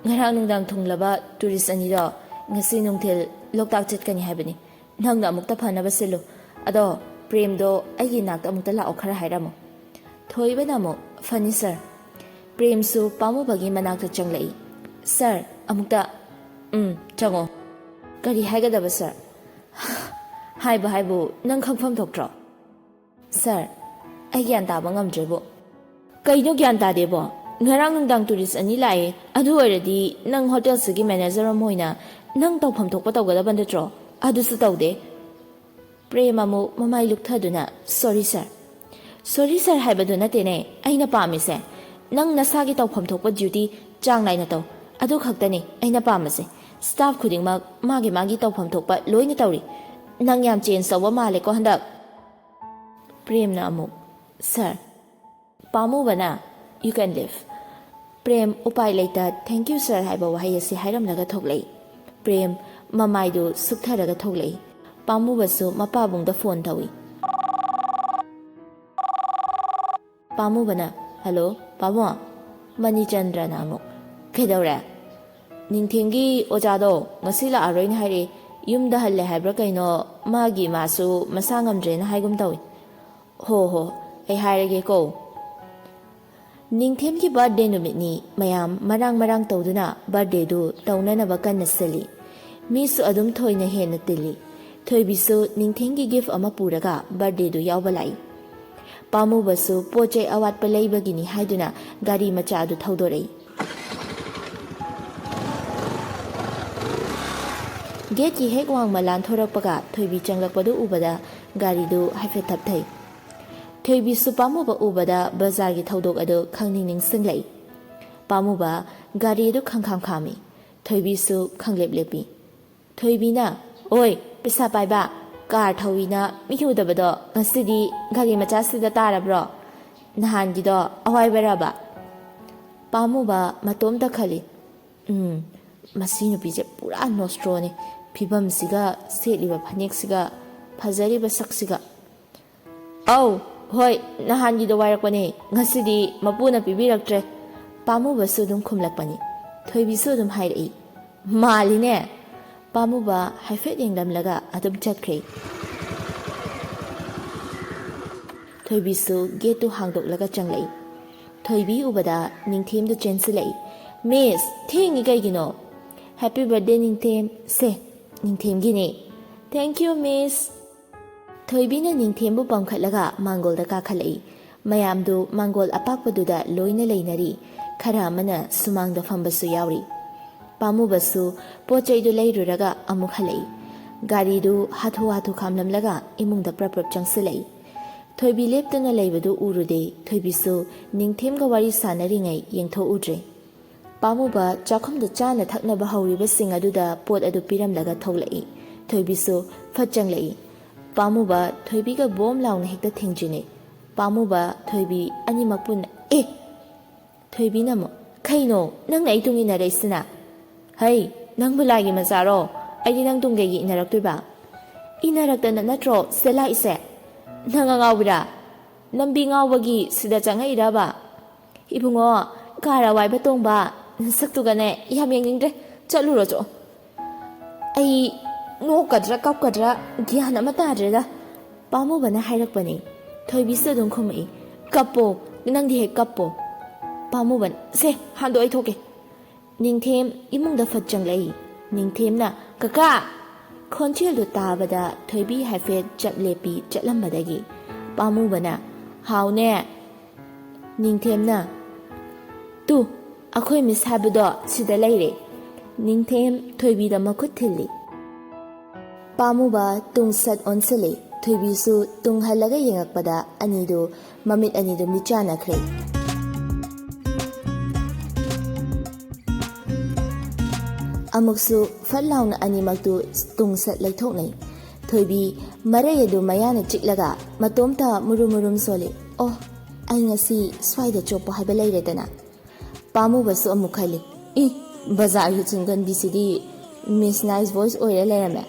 ꯉꯔꯥꯡ ꯅꯨꯡꯗꯥꯡ ꯊꯨꯡꯂꯕ ꯇꯨꯔꯤꯁ ꯑꯅꯤꯗꯣ ꯉꯁꯤ ꯅꯨꯡꯊꯤꯜ ꯂꯣꯛꯇꯥꯛ ꯆꯠꯀꯅꯤ ꯍꯥꯏꯕꯅꯤ꯫ ꯅꯪꯅ ꯑꯃꯨꯛꯇ ꯐꯅꯕ ꯁꯤꯜꯂꯨ꯫ ꯑꯗꯣ ꯄ꯭ꯔꯦꯝꯗꯣ ꯑꯩꯒꯤ ꯅꯥꯛꯇ ꯑꯃꯨꯛꯇ ꯂꯥꯛꯑꯣ, ꯈꯔ ꯍꯥꯏꯔꯝꯃꯨ꯫" ꯊꯣꯏꯕꯅ ꯑꯃꯨꯛ, "ꯐꯅꯤ ꯁꯥꯔ꯫" ꯄ꯭ꯔꯦꯝꯁꯨ ꯄꯥꯝꯃꯨꯕꯒꯤ ꯃꯅꯥꯛꯇ ꯆꯪꯂꯛꯏ꯫ "ꯁꯥꯔ, ꯑꯃꯨꯛꯇ꯫" "ꯎꯝ, ꯆꯪꯉꯣ꯫" "ꯀꯔꯤ ꯍꯥꯏꯒꯗꯕ, ꯁꯥꯔ?" "ꯍꯥꯏꯕ ꯍꯥꯏꯕꯨ ꯅꯪ ꯈꯪꯐꯝ ꯊꯣꯛꯇ꯭ꯔꯣ?" "ꯁꯥꯔ, ꯑꯩ ꯒ꯭ꯌꯥꯟ ꯇꯥꯕ ꯉꯝꯗ꯭ꯔꯦꯕꯣ꯫" "ꯀꯩꯅꯣ ꯒ꯭ꯌꯥꯟ ꯇꯥꯗꯦꯕꯣ? ꯉꯔꯥꯡ ꯅꯨꯡꯗꯥꯡ ꯇꯨꯔꯤꯁ ꯑꯅꯤ ꯂꯥꯛꯑꯦ, ꯑꯗꯨ ꯑꯣꯏꯔꯗꯤ ꯅꯪ ꯍꯣꯇꯦꯜꯁꯤꯒꯤ ꯃꯦꯅꯦꯖꯔ ꯑꯃ ꯑꯣꯏꯅ ꯅꯪ ꯇꯧꯐꯝ ꯊꯣꯛꯄ ꯇꯧꯒꯗꯕ ꯅꯠꯇ꯭ꯔꯣ? ꯑꯗꯨꯁꯨ ꯇꯧꯗꯦ꯫" ꯄ꯭ꯔꯦꯝ ꯑꯃꯨꯛ ꯃꯃꯥꯏ ꯂꯨꯛꯊꯗꯨꯅ, "ꯁꯣꯔꯤ ꯁꯥꯔ꯫" "ꯁꯣꯔꯤ ꯁꯥꯔ ꯍꯥꯏꯕꯗꯨ ꯅꯠꯇꯦꯅꯦ ꯑꯩꯅ ꯄꯥꯝꯃꯤꯁꯦ꯫ ꯅꯪ ꯅꯁꯥꯒꯤ ꯇꯧꯐꯝ ꯊꯣꯛꯄ ꯗ꯭ꯌꯨꯇꯤ ꯆꯥꯡ ꯅꯥꯏꯅ ꯇꯧ, ꯑꯗꯨ ꯈꯛꯇꯅꯤ ꯑꯩꯅ ꯄꯥꯝꯕꯁꯦ꯫ ꯁ꯭ꯇꯥꯐ ꯈꯨꯗꯤꯡꯃꯛ ꯃꯥꯒꯤ ꯃꯥꯒꯤ ꯇꯧꯐꯝ ꯊꯣꯛꯄ ꯂꯣꯏꯅ ꯇꯧꯔꯤ꯫ ꯅꯪ ꯌꯥꯝ ꯆꯦꯟꯖ ꯇꯧꯕ ꯃꯥꯜꯂꯦꯀꯣ ꯍꯟꯗꯛ꯫" ꯄ꯭ꯔꯦꯝꯅ ꯑꯃꯨꯛ, "ꯁꯥꯔ꯫" ꯄꯥꯝꯃꯨꯕꯅ, "You can leave꯫" ꯄ꯭ꯔꯦꯝ ꯎꯄꯥꯏ ꯂꯩꯇ "Thank you, sir" ꯍꯥꯏꯕ ꯋꯥꯍꯩ ꯑꯁꯤ ꯍꯥꯏꯔꯝꯂꯒ ꯊꯣꯛꯂꯛꯏ꯫ ꯄ꯭ꯔꯦꯝ ꯃꯃꯥꯏꯗꯨ ꯁꯨꯛꯊꯔꯒ ꯊꯣꯛꯂꯛꯏ꯫ ꯄꯥꯝꯃꯨꯕꯁꯨ ꯃꯄꯥꯕꯨꯡꯗ ꯐꯣꯟ ꯇꯧꯏ꯫ ꯄꯥꯝꯃꯨꯕꯅ, "ꯍꯜꯂꯣ, ꯄꯥꯕꯨꯡ?" ꯃꯅꯤꯆꯟꯗ꯭ꯔꯅ ꯑꯃꯨꯛ, "ꯀꯩꯗꯧꯔꯦ?" "ꯅꯤꯡꯊꯦꯝꯒꯤ ꯑꯣꯖꯥꯗꯣ ꯉꯁꯤ ꯂꯥꯛꯑꯔꯣꯏꯅ ꯍꯥꯏꯔꯛꯑꯦ꯫ ꯌꯨꯝꯗ ꯍꯜꯂꯦ ꯍꯥꯏꯕ꯭ꯔꯥ ꯀꯩꯅꯣ, ꯃꯥꯒꯤ ꯏꯃꯥꯁꯨ ꯃꯁꯥ ꯉꯝꯗ꯭ꯔꯦꯅ ꯍꯥꯏꯒꯨꯝ ꯇꯧꯏ꯫" "ꯍꯣ ꯍꯣ, ꯑꯩ ꯍꯥꯏꯔꯒꯦꯀꯣ꯫" ꯅꯤꯡꯊꯦꯝꯒꯤ ꯕꯥꯔꯠꯗꯦ ꯅꯨꯃꯤꯠꯅꯤ꯫ ꯃꯌꯥꯝ ꯃꯔꯥꯡ ꯃꯔꯥꯡ ꯇꯧꯗꯨꯅ ꯕꯥꯔꯠꯗꯦꯗꯨ ꯇꯧꯅꯅꯕ ꯀꯟꯅ ꯁꯤꯜꯂꯤ꯫ ꯃꯤꯁꯨ ꯑꯗꯨꯝ ꯊꯣꯏꯅ ꯍꯦꯟꯅ ꯇꯤꯜꯂꯤ꯫ ꯊꯣꯏꯕꯤꯁꯨ ꯅꯤꯡꯊꯦꯝꯒꯤ ꯒꯤꯐ ꯑꯃ ꯄꯨꯔꯒ ꯕꯥꯔꯠꯗꯦꯗꯨ ꯌꯥꯎꯕ ꯂꯥꯛꯏ꯫ ꯄꯥꯝꯃꯨꯕꯁꯨ ꯄꯣꯠ ꯆꯩ ꯑꯋꯥꯠꯄ ꯂꯩꯕꯒꯤꯅꯤ ꯍꯥꯏꯗꯨꯅ ꯒꯥꯔꯤ ꯃꯆꯥ ꯑꯗꯨ ꯊꯧꯗꯣꯔꯛꯏ꯫ ꯒꯦꯠꯀꯤ ꯍꯦꯛ ꯋꯥꯡꯃ ꯂꯥꯟꯊꯣꯔꯛꯄꯒ ꯊꯣꯏꯕꯤ ꯆꯪꯂꯛꯄꯗꯨ ꯎꯕꯗ ꯒꯥꯔꯤꯗꯨ ꯍꯥꯏꯐꯦꯠ ꯊꯞꯊꯩ꯫ ꯊꯣꯏꯕꯤꯁꯨ ꯄꯥꯝꯃꯨꯕ ꯎꯕꯗ ꯕꯖꯥꯔꯒꯤ ꯊꯧꯗꯣꯛ ꯑꯗꯨ ꯈꯪꯅꯤꯡ ꯅꯤꯡꯁꯤꯡꯂꯛꯏ꯫ ꯄꯥꯝꯃꯨꯕ ꯒꯥꯔꯤ ꯑꯗꯨ ꯈꯪꯈꯥꯝ ꯈꯥꯝꯃꯤ꯫ ꯊꯣꯏꯕꯤꯁꯨ ꯈꯪꯂꯦꯞ ꯂꯦꯞꯄꯤ꯫ ꯊꯣꯏꯕꯤꯅ, "ꯑꯣꯏ, ꯄꯩꯁꯥ ꯄꯥꯏꯕ, ꯀꯥꯔ ꯊꯧꯏꯅ ꯃꯤ ꯎꯗꯕꯗꯣ ꯉꯁꯤꯗꯤ ꯒꯥꯔꯤ ꯃꯆꯥꯁꯤꯗ ꯇꯥꯔꯕ꯭ꯔꯣ? ꯅꯍꯥꯟꯒꯤꯗꯣ ꯑꯋꯥꯏꯕꯔꯕ?" ꯄꯥꯝꯃꯨꯕ ꯃꯇꯣꯝꯇ ꯈꯜꯂꯤ, "ꯎꯝ, ꯃꯁꯤ ꯅꯨꯄꯤꯁꯦ ꯄꯨꯔꯥ ꯅꯣꯁꯇ꯭ꯔꯣꯅꯤ꯫ ꯐꯤꯕꯝꯁꯤꯒ, ꯁꯦꯠꯂꯤꯕ ꯐꯅꯦꯛꯁꯤꯒ, ꯐꯖꯔꯤꯕ ꯁꯛꯁꯤꯒ꯫" "ꯑꯧ, ꯍꯣꯏ, ꯅꯍꯥꯟꯒꯤꯗꯣ ꯋꯥꯏꯔꯛꯄꯅꯦ, ꯉꯁꯤꯗꯤ ꯃꯄꯨꯅ ꯄꯤꯕꯤꯔꯛꯇ꯭ꯔꯦ꯫" ꯄꯥꯝꯃꯨꯕꯁꯨ ꯑꯗꯨꯝ ꯈꯨꯝꯂꯛꯄꯅꯤ꯫ ꯊꯣꯏꯕꯤꯁꯨ ꯑꯗꯨꯝ ꯍꯥꯏꯔꯛꯏ, "ꯃꯥꯜꯂꯤꯅꯦ꯫" ꯄꯥꯝꯃꯨꯕ ꯍꯥꯏꯐꯦꯠ ꯌꯦꯡꯂꯝꯂꯒ ꯑꯗꯨꯝ ꯆꯠꯈ꯭ꯔꯦ꯫ ꯊꯣꯏꯕꯤꯁꯨ ꯒꯦꯠꯇꯨ ꯍꯥꯡꯗꯣꯛꯂꯒ ꯆꯪꯂꯛꯏ꯫ ꯊꯣꯏꯕꯤ ꯎꯕꯗ ꯅꯤꯡꯊꯦꯝꯗꯨ ꯆꯦꯟꯁꯤꯜꯂꯛꯏ꯫ "ꯃꯤꯁ, ꯊꯦꯡꯉꯤ ꯀꯩꯒꯤꯅꯣ?" "ꯍꯦꯄꯤ ꯕꯥꯔꯠꯗꯦ ꯅꯤꯡꯊꯦꯝ꯫ ꯁꯦ, "ꯅꯤꯡꯊꯦꯝꯒꯤꯅꯦ꯫" "Thank you, miss꯫" ꯊꯣꯏꯕꯤꯅ ꯅꯤꯡꯊꯦꯝꯕꯨ ꯄꯝꯈꯠꯂꯒ ꯃꯥꯡꯒꯣꯜꯗ ꯀꯥꯈꯠꯂꯛꯏ꯫ ꯃꯌꯥꯝꯗꯨ ꯃꯥꯡꯒꯣꯜ ꯑꯄꯥꯛꯄꯗꯨꯗ ꯂꯣꯏꯅ ꯂꯩꯅꯔꯤ꯫ ꯈꯔ ꯑꯃꯅ ꯁꯨꯃꯥꯡꯗ ꯐꯝꯕꯁꯨ ꯌꯥꯎꯔꯤ꯫ ꯄꯥꯝꯃꯨꯕꯁꯨ ꯄꯣꯠ ꯆꯩꯗꯨ ꯂꯩꯔꯨꯔꯒ ꯑꯃꯨꯛ ꯍꯜꯂꯛꯏ꯫ ꯒꯥꯔꯤꯗꯨ ꯍꯥꯊꯨ ꯍꯥꯊꯨ ꯈꯥꯝꯂꯝꯂꯒ ꯏꯃꯨꯡꯗ ꯄ꯭ꯔꯞ ꯄ꯭ꯔꯞ ꯆꯪꯁꯤꯜꯂꯛꯏ꯫ ꯊꯣꯏꯕꯤ ꯂꯦꯞꯇꯨꯅ ꯂꯩꯕꯗꯨ ꯎꯔꯨꯗꯦ꯫ ꯊꯣꯏꯕꯤꯁꯨ ꯅꯤꯡꯊꯦꯝꯒ ꯋꯥꯔꯤ ꯁꯥꯟꯅꯔꯤꯉꯩ ꯌꯦꯡꯊꯣꯛꯎꯗ꯭ꯔꯦ꯫ ꯄꯥꯝꯃꯨꯕ ꯆꯥꯛꯈꯨꯝꯗ ꯆꯥꯅ ꯊꯛꯅꯕ ꯍꯧꯔꯤꯕꯁꯤꯡ ꯑꯗꯨꯗ ꯄꯣꯠ ꯑꯗꯨ ꯄꯤꯔꯝꯂꯒ ꯊꯣꯛꯂꯛꯏ꯫ ꯊꯣꯏꯕꯤꯁꯨ ꯐꯠ ꯆꯪꯂꯛꯏ꯫ ꯄꯥꯝꯃꯨꯕ ꯊꯣꯏꯕꯤꯒ ꯕꯣꯝ ꯂꯥꯎꯅ ꯍꯦꯛꯇ ꯊꯦꯡꯖꯤꯟꯅꯩ꯫ ꯄꯥꯝꯃꯨꯕ ꯊꯣꯏꯕꯤ ꯑꯅꯤꯃꯛ ꯄꯨꯟꯅ "ꯑꯦ!" ꯊꯣꯏꯕꯤꯅ ꯑꯃꯨꯛ, "ꯀꯩꯅꯣ ꯅꯪꯅ ꯑꯩ ꯇꯨꯡ ꯏꯟꯅꯔꯛꯏꯁꯤꯅ?" "ꯍꯩ, ꯅꯪꯕꯨ ꯂꯥꯏꯒꯤ ꯃꯆꯥꯔꯣ? ꯑꯩꯗꯤ ꯅꯪ ꯇꯨꯡ ꯀꯩꯒꯤ ꯏꯟꯅꯔꯛꯇꯣꯏꯕ?" "ꯏꯟꯅꯔꯛꯇꯅ ꯅꯠꯇ꯭ꯔꯣ ꯁꯤꯗ ꯂꯥꯛꯏꯁꯦ?" "ꯅꯪ ꯑꯉꯥꯎꯕꯤꯔꯥ? ꯂꯝꯕꯤ ꯉꯥꯎꯕꯒꯤ ꯁꯤꯗ ꯆꯪꯉꯛꯏꯔꯕ?" "ꯏꯕꯨꯡꯉꯣ, ꯀꯥꯔ ꯑꯋꯥꯏꯕ ꯇꯣꯡꯕ ꯅꯁꯛꯇꯨꯒꯅꯦ ꯌꯥꯝ ꯌꯦꯡꯅꯤꯡꯗ꯭ꯔꯦ꯫ ꯆꯠꯂꯨꯔꯣ ꯆꯣ꯫" "ꯑꯩ ꯅꯣꯛꯀꯗ꯭ꯔꯥ ꯀꯞꯀꯗ꯭ꯔꯥ ꯒ꯭ꯌꯥꯟ ꯑꯃ ꯇꯥꯗ꯭ꯔꯦꯗ꯫" ꯄꯥꯝꯃꯨꯕꯅ ꯍꯥꯏꯔꯛꯄꯅꯤ꯫ ꯊꯣꯏꯕꯤꯁꯨ ꯑꯗꯨꯝ ꯈꯨꯝꯃꯛꯏ, "ꯀꯞꯄꯣ, ꯅꯪꯗꯤ ꯍꯦꯛ ꯀꯞꯄꯣ꯫" ꯄꯥꯝꯃꯨꯕꯅ, "ꯁꯦ, ꯍꯥꯟꯗꯣꯛ ꯑꯩ ꯊꯣꯛꯀꯦ꯫" ꯅꯤꯡꯊꯦꯝ ꯏꯃꯨꯡꯗ ꯐꯠ ꯆꯪꯂꯛꯏ꯫ ꯅꯤꯡꯊꯦꯝꯅ, "ꯀꯀꯥ!" ꯈꯣꯟꯖꯦꯜꯗꯨ ꯇꯥꯕꯗ ꯊꯣꯏꯕꯤ ꯍꯥꯏꯐꯦꯠ ꯆꯞ ꯂꯦꯞꯄꯤ ꯆꯠꯂꯝꯕꯗꯒꯤ ꯄꯥꯝꯃꯨꯕꯅ, "ꯍꯥꯎꯅꯦ?" ꯅꯤꯡꯊꯦꯝꯅ, "ꯇꯨ, ꯑꯩꯈꯣꯏ ꯃꯤꯁ ꯍꯥꯏꯕꯗꯣ ꯁꯤꯗ ꯂꯩꯔꯦ꯫" ꯅꯤꯡꯊꯦꯝ ꯊꯣꯏꯕꯤꯗ ꯃꯈꯨꯠ ꯊꯤꯜꯂꯤ꯫ ꯄꯥꯝꯃꯨꯕ ꯇꯨꯡ ꯁꯠ ꯑꯣꯟꯁꯤꯜꯂꯤ꯫ ꯊꯣꯏꯕꯤꯁꯨ ꯇꯨꯡ ꯍꯜꯂꯒ ꯌꯦꯡꯉꯛꯄꯗ ꯑꯅꯤꯗꯨ, ꯃꯃꯤꯠ ꯑꯅꯤꯗꯨ ꯃꯤꯠꯆꯥꯟꯅꯈ꯭ꯔꯦ꯫ ꯑꯃꯨꯛꯁꯨ ꯐꯠ ꯂꯥꯎꯅ ꯑꯅꯤꯃꯛꯇꯨ ꯇꯨꯡ ꯁꯠ ꯂꯩꯊꯣꯛꯅꯩ꯫ ꯊꯣꯏꯕꯤ ꯃꯔꯩ ꯑꯗꯨ ꯃꯌꯥꯅ ꯆꯤꯛꯂꯒ ꯃꯇꯣꯝꯇ ꯃꯨꯔꯨꯝ ꯃꯨꯔꯨꯝ ꯁꯣꯜꯂꯤ꯫ "ꯑꯣ, ꯑꯩ ꯉꯁꯤ ꯁ꯭ꯋꯥꯏꯗ ꯆꯣꯞꯄ ꯍꯥꯏꯕ ꯂꯩꯔꯦꯗꯅ꯫" ꯄꯥꯝꯃꯨꯕꯁꯨ ꯑꯃꯨꯛ ꯈꯜꯂꯤ, "ꯏ, ꯕꯖꯥꯔꯒꯤ ꯆꯤꯡꯒꯟꯕꯤꯁꯤꯗꯤ ꯃꯤꯁ ꯅꯥꯏꯁ ꯚꯣꯏꯁ ꯑꯣꯏꯔ ꯂꯩꯔꯝꯃꯦ꯫"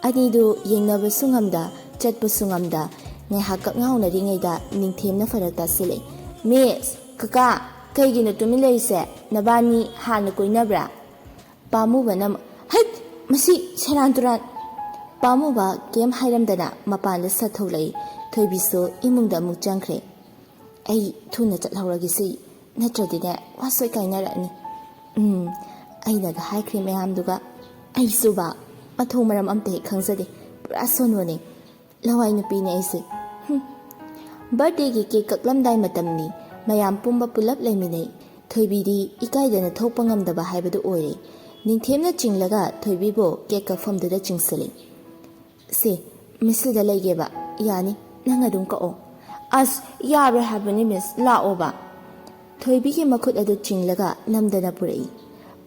ꯑꯅꯤꯗꯨ ꯌꯦꯡꯅꯕꯁꯨ ꯉꯝꯗ, ꯆꯠꯄꯁꯨ ꯉꯝꯗ, ꯉꯥꯏꯍꯥꯛ ꯀꯛꯉꯥꯎꯅꯔꯤꯉꯩꯗ ꯅꯤꯡꯊꯦꯝꯅ ꯐꯔꯛ ꯇꯥꯁꯤꯜꯂꯛꯏ꯫ "ꯃꯤꯁ, ꯀꯀꯥ, ꯀꯩꯒꯤꯅꯣ ꯇꯨꯃꯤꯟ ꯂꯩꯔꯤꯁꯦ? ꯅꯕꯥꯅꯤ ꯍꯥꯟꯅ ꯀꯣꯏꯅꯕ꯭ꯔꯥ?" ꯄꯥꯝꯃꯨꯕꯅ, "ꯍꯩꯠ! ꯃꯁꯤ ꯁꯦꯔꯥꯟ ꯇꯨꯔꯥꯟ!" ꯄꯥꯝꯃꯨꯕ ꯀꯩꯝ ꯍꯥꯏꯔꯝꯗꯅ ꯃꯄꯥꯟꯗ ꯁꯠ ꯊꯣꯛꯂꯛꯏ꯫ ꯊꯣꯏꯕꯤꯁꯨ ꯏꯃꯨꯡꯗ ꯑꯃꯨꯛ ꯆꯪꯈ꯭ꯔꯦ꯫ "ꯑꯩ ꯊꯨꯅ ꯆꯠꯍꯧꯔꯒꯦ ꯁꯤ, ꯅꯠꯇ꯭ꯔꯗꯤꯅꯦ ꯋꯥꯁꯣꯏ ꯀꯥꯏꯅꯔꯛꯑꯅꯤ꯫ ꯎꯝ, ꯑꯩꯅꯒ ꯍꯥꯏꯈ꯭ꯔꯦ ꯃꯌꯥꯝꯗꯨꯒ꯫ ꯑꯩꯁꯨꯕ, ꯃꯊꯣꯡ ꯃꯔꯝ ꯑꯝꯇ ꯍꯦꯛ ꯈꯪꯖꯗꯦ꯫ ꯄꯨꯔꯥ ꯁꯣꯅꯣꯅꯦ꯫ ꯂꯋꯥꯏ ꯅꯨꯄꯤꯅꯦ ꯑꯩꯁꯦ꯫ ꯍꯨꯝ꯫ ꯕꯥꯔꯊꯗꯦꯒꯤ ꯀꯦꯛ ꯀꯛꯂꯝꯗꯥꯏ ꯃꯇꯝꯅꯤ꯫ ꯃꯌꯥꯝ ꯄꯨꯝꯕ ꯄꯨꯂꯞ ꯂꯩꯃꯤꯟꯅꯩ꯫ ꯊꯣꯏꯕꯤꯗꯤ ꯏꯀꯥꯏꯗꯅ ꯊꯣꯛꯄ ꯉꯝꯗꯕ ꯍꯥꯏꯕꯗꯨ ꯑꯣꯏꯔꯦ꯫ ꯅꯤꯡꯊꯦꯝꯅ ꯆꯤꯡꯂꯒ ꯊꯣꯏꯕꯤꯕꯨ ꯀꯦꯛ ꯀꯛꯐꯝꯗꯨꯗ ꯆꯤꯡꯁꯤꯜꯂꯤ꯫ "ꯁꯦ, ꯃꯤꯁꯤꯗ ꯂꯩꯒꯦꯕ꯫ ꯌꯥꯅꯤ, ꯅꯪ ꯑꯗꯨꯝ ꯀꯛꯑꯣ꯫" "ꯑꯁ, ꯌꯥꯔꯣꯏ ꯍꯥꯏꯕꯅꯤ ꯃꯤꯁ, ꯂꯥꯛꯑꯣꯕ꯫" ꯊꯣꯏꯕꯤꯒꯤ ꯃꯈꯨꯠ ꯑꯗꯨ ꯆꯤꯡꯂꯒ ꯅꯝꯗꯅ ꯄꯨꯔꯛꯏ꯫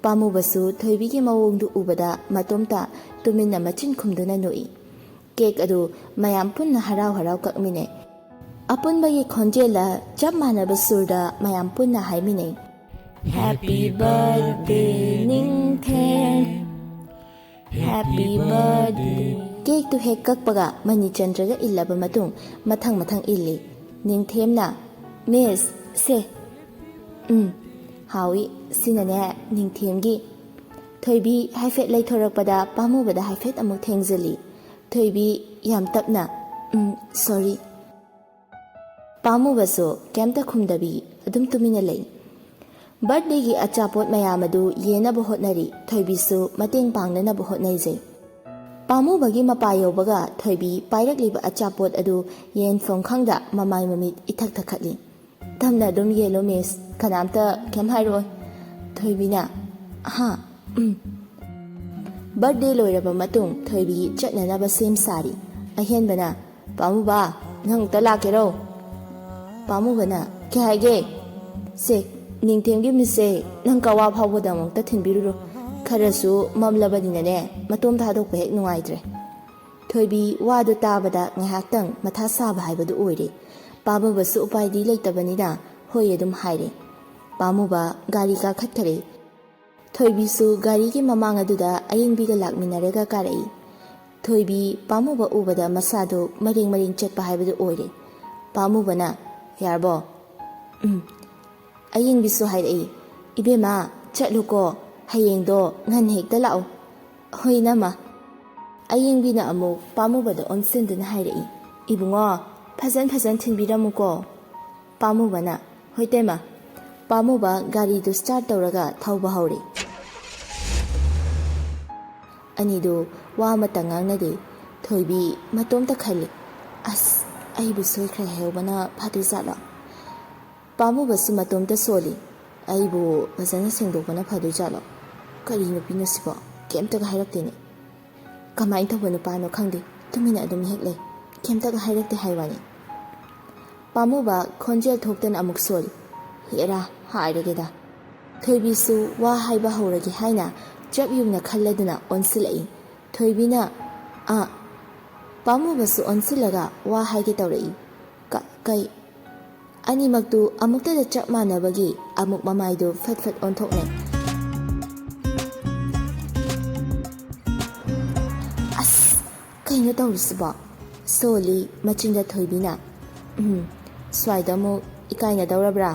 ꯄꯥꯝꯃꯨꯕꯁꯨ ꯊꯣꯏꯕꯤꯒꯤ ꯃꯑꯣꯡꯗꯨ ꯎꯕꯗ ꯃꯇꯣꯝꯇ ꯇꯨꯃꯤꯟꯅ ꯃꯆꯤꯟ ꯈꯨꯝꯗꯨꯅ ꯅꯣꯛꯏ꯫ ꯀꯦꯛ ꯑꯗꯨ ꯃꯌꯥꯝ ꯄꯨꯟꯅ ꯍꯔꯥꯎ ꯍꯔꯥꯎ ꯀꯛꯃꯤꯟꯅꯩ꯫ ꯑꯄꯨꯟꯕꯒꯤ ꯈꯣꯟꯖꯦꯜꯗ ꯆꯞ ꯃꯥꯟꯅꯕ ꯁꯨꯔꯗ ꯃꯌꯥꯝ ꯄꯨꯟꯅ ꯍꯥꯏꯃꯤꯟꯅꯩ꯫ "Happy birthday, ꯅꯤꯡꯊꯦꯝ꯫ Happy birthday." ꯀꯦꯛꯇꯨ ꯍꯦꯛ ꯀꯛꯄꯒ ꯃꯅꯤꯆꯟꯗ꯭ꯔꯒ ꯏꯜꯂꯕ ꯃꯇꯨꯡ ꯃꯊꯪ ꯃꯊꯪ ꯏꯜꯂꯤ꯫ ꯅꯤꯡꯊꯦꯝꯅ, "ꯃꯤꯁ, ꯁꯦ꯫" "ꯎꯝ, ꯍꯥꯎꯏ꯫ ꯁꯤꯅꯅꯦ ꯅꯤꯡꯊꯦꯝꯒꯤ꯫" ꯊꯣꯏꯕꯤ ꯍꯥꯏꯐꯦꯠ ꯂꯩꯊꯣꯔꯛꯄꯗ ꯄꯥꯝꯃꯨꯕꯗ ꯍꯥꯏꯐꯦꯠ ꯑꯃꯨꯛ ꯊꯦꯡꯖꯤꯜꯂꯤ꯫ ꯊꯣꯏꯕꯤ ꯌꯥꯝ ꯇꯞꯅ, "ꯎꯝ, sorry꯫" ꯄꯥꯝꯃꯨꯕꯁꯨ ꯀꯩꯝꯇ ꯈꯨꯝꯗꯕꯤ ꯑꯗꯨꯝ ꯇꯨꯃꯤꯟꯅ ꯂꯩ꯫ ꯕꯥꯔꯊꯗꯦꯒꯤ ꯑꯆꯥꯄꯣꯠ ꯃꯌꯥꯝ ꯑꯗꯨ ꯌꯦꯟꯅꯕ ꯍꯣꯠꯅꯔꯤ꯫ ꯊꯣꯏꯕꯤꯁꯨ ꯃꯇꯦꯡ ꯄꯥꯡꯅꯅꯕ ꯍꯣꯠꯅꯖꯩ꯫ ꯄꯥꯝꯃꯨꯕꯒꯤ ꯃꯄꯥ ꯌꯧꯕꯒ ꯊꯣꯏꯕꯤ ꯄꯥꯏꯔꯛꯂꯤꯕ ꯑꯆꯥꯄꯣꯠ ꯑꯗꯨ ꯌꯦꯟꯐꯝ ꯈꯪꯗ ꯃꯃꯥꯏ ꯃꯃꯤꯠ ꯏꯊꯛ ꯊꯛꯈꯠꯂꯤ꯫ "ꯇꯞꯅ ꯑꯗꯨꯝ ꯌꯦꯜꯂꯨ ꯃꯤꯁ, ꯀꯅꯥꯝꯇ ꯀꯩꯝ ꯍꯥꯏꯔꯣꯏ꯫" ꯊꯣꯏꯕꯤꯅ, "ꯍꯥ, ꯎꯝ꯫" ꯕꯥꯔꯊꯗꯦ ꯂꯣꯏꯔꯕ ꯃꯇꯨꯡ ꯊꯣꯏꯕꯤ ꯆꯠꯅꯅꯕ ꯁꯦꯝ ꯁꯥꯔꯤ꯫ ꯑꯍꯦꯟꯕꯅ, "ꯄꯥꯝꯃꯨꯕ, ꯅꯪ ꯑꯝꯇ ꯂꯥꯛꯀꯦꯔꯣ?" ꯄꯥꯝꯃꯨꯕꯅ, "ꯀꯩ ꯍꯥꯏꯒꯦ?" "ꯁꯦ, ꯅꯤꯡꯊꯦꯝꯒꯤ ꯃꯤꯁꯁꯦ ꯅꯪ ꯀꯛꯋꯥ ꯐꯥꯎꯕꯗ ꯑꯃꯨꯛꯇ ꯊꯤꯟꯕꯤꯔꯨꯔꯣ꯫ ꯈꯔꯁꯨ ꯃꯝꯂꯕꯅꯤꯅꯅꯦ, ꯃꯇꯣꯝ ꯊꯥꯗꯣꯛꯄ ꯍꯦꯛ ꯅꯨꯡꯉꯥꯏꯇ꯭ꯔꯦ꯫" ꯊꯣꯏꯕꯤ ꯋꯥꯗꯨ ꯇꯥꯕꯗ ꯉꯥꯏꯍꯥꯛꯇꯪ ꯃꯊꯥ ꯁꯥꯕ ꯍꯥꯏꯕꯗꯨ ꯑꯣꯏꯔꯦ꯫ ꯄꯥꯝꯃꯨꯕꯁꯨ ꯎꯄꯥꯏꯗꯤ ꯂꯩꯇꯕꯅꯤꯅ ꯍꯣꯏ ꯑꯗꯨꯝ ꯍꯥꯏꯔꯦ꯫ ꯄꯥꯝꯃꯨꯕ ꯒꯥꯔꯤ ꯀꯥꯈꯠꯈꯔꯦ꯫ ꯊꯣꯏꯕꯤꯁꯨ ꯒꯥꯔꯤꯒꯤ ꯃꯃꯥꯡ ꯑꯗꯨꯗ ꯑꯌꯤꯡꯕꯤꯒ ꯂꯥꯛꯃꯤꯟꯅꯔꯒ ꯀꯥꯔꯛꯏ꯫ ꯊꯣꯏꯕꯤ ꯄꯥꯝꯃꯨꯕ ꯎꯕꯗ ꯃꯁꯥꯗꯨ ꯃꯔꯦꯡ ꯃꯔꯦꯡ ꯆꯠꯄ ꯍꯥꯏꯕꯗꯨ ꯑꯣꯏꯔꯦ꯫ ꯄꯥꯝꯃꯨꯕꯅ, "ꯌꯥꯔꯕꯣ?" "ꯎꯝ꯫" ꯑꯌꯤꯡꯕꯤꯁꯨ ꯍꯥꯏꯔꯛꯏ, "ꯏꯕꯦꯝꯃ, ꯆꯠꯂꯨꯀꯣ, ꯍꯌꯦꯡꯗꯣ ꯉꯟꯅ ꯍꯦꯛꯇ ꯂꯥꯛꯎ꯫" "ꯍꯣꯏ, ꯏꯅꯝꯃ꯫" ꯑꯌꯤꯡꯕꯤꯅ ꯑꯃꯨꯛ ꯄꯥꯝꯃꯨꯕꯗ ꯑꯣꯟꯁꯤꯟꯗꯨꯅ ꯍꯥꯏꯔꯛꯏ, "ꯏꯕꯨꯡꯉꯣ, ꯐꯖꯟ ꯐꯖꯟ ꯊꯤꯟꯕꯤꯔꯝꯃꯨꯀꯣ꯫" ꯄꯥꯝꯃꯨꯕꯅ, "ꯍꯣꯏ ꯇꯩꯃ꯫" ꯄꯥꯝꯃꯨꯕ ꯒꯥꯔꯤꯗꯨ start ꯇꯧꯔꯒ ꯊꯧꯕ ꯍꯧꯔꯦ꯫ ꯑꯅꯤꯗꯨ ꯋꯥ ꯑꯃꯠꯇ ꯉꯥꯡꯅꯗꯦ꯫ ꯊꯣꯏꯕꯤ ꯃꯇꯣꯝꯇ ꯈꯜꯂꯤ, "ꯑꯁ, ꯑꯩꯕꯨ ꯁꯣꯏꯈ꯭ꯔꯦ ꯍꯥꯏꯍꯧꯕꯅ ꯐꯗꯣꯏꯖꯥꯠꯂꯣ?" ꯄꯥꯝꯃꯨꯕꯁꯨ ꯃꯇꯣꯝꯇ ꯁꯣꯜꯂꯤ, "ꯑꯩꯕꯨ ꯐꯖꯅ ꯁꯦꯡꯗꯣꯛꯄꯅ ꯐꯗꯣꯏꯖꯥꯠꯂꯣ? ꯀꯔꯤ ꯅꯨꯄꯤꯅꯣ ꯁꯤꯕꯣ? ꯀꯩꯝꯇꯒ ꯍꯥꯏꯔꯛꯇꯦꯅꯦ꯫ ꯀꯃꯥꯏꯅ ꯇꯧꯕ ꯅꯨꯄꯥꯅꯣ ꯈꯪꯗꯦ, ꯇꯨꯃꯤꯟꯅ ꯑꯗꯨꯝ ꯍꯦꯛ ꯂꯩ, ꯀꯩꯝꯇꯒ ꯍꯥꯏꯔꯛꯇꯦ ꯍꯥꯏ ꯋꯥꯅꯤ"꯫ ꯄꯥꯝꯃꯨꯕ ꯈꯣꯟꯖꯦꯜ ꯊꯣꯛꯇꯅ ꯑꯃꯨꯛ ꯁꯣꯜꯂꯤ, "ꯍꯦꯔꯥ, ꯍꯥꯏꯔꯒꯦꯗ"꯫ ꯊꯣꯏꯕꯤꯁꯨ ꯋꯥ ꯍꯥꯏꯕ ꯍꯧꯔꯒꯦ ꯍꯥꯏꯅ ꯆꯞ ꯌꯨꯡꯅ ꯈꯜꯂꯗꯨꯅ ꯑꯣꯟꯁꯤꯜꯂꯛꯏ꯫ ꯊꯣꯏꯕꯤꯅ, "ꯑ"꯫ ꯄꯥꯝꯃꯨꯕꯁꯨ ꯑꯣꯟꯁꯤꯜꯂꯒ ꯋꯥ ꯍꯥꯏꯒꯦ ꯇꯧꯔꯛꯏ꯫ "ꯀ-, ꯀꯩ?" ꯑꯅꯤꯃꯛꯇꯨ ꯑꯃꯨꯛꯇꯗ ꯆꯞ ꯃꯥꯟꯅꯕꯒꯤ ꯑꯃꯨꯛ ꯃꯃꯥꯏꯗꯨ ꯐꯠ ꯐꯠ ꯑꯣꯟꯊꯣꯛꯅꯩ꯫ "ꯑꯁ, ꯀꯩꯅꯣ ꯇꯧꯔꯤꯁꯤꯕꯣ?" ꯁꯣꯜꯂꯤ ꯃꯆꯤꯟꯗ ꯊꯣꯏꯕꯤꯅ꯫ "ꯎꯝ, ꯁ꯭ꯋꯥꯏꯗ ꯑꯃꯨꯛ ꯏꯀꯥꯏꯅꯗꯧꯔꯕ꯭ꯔꯥ?"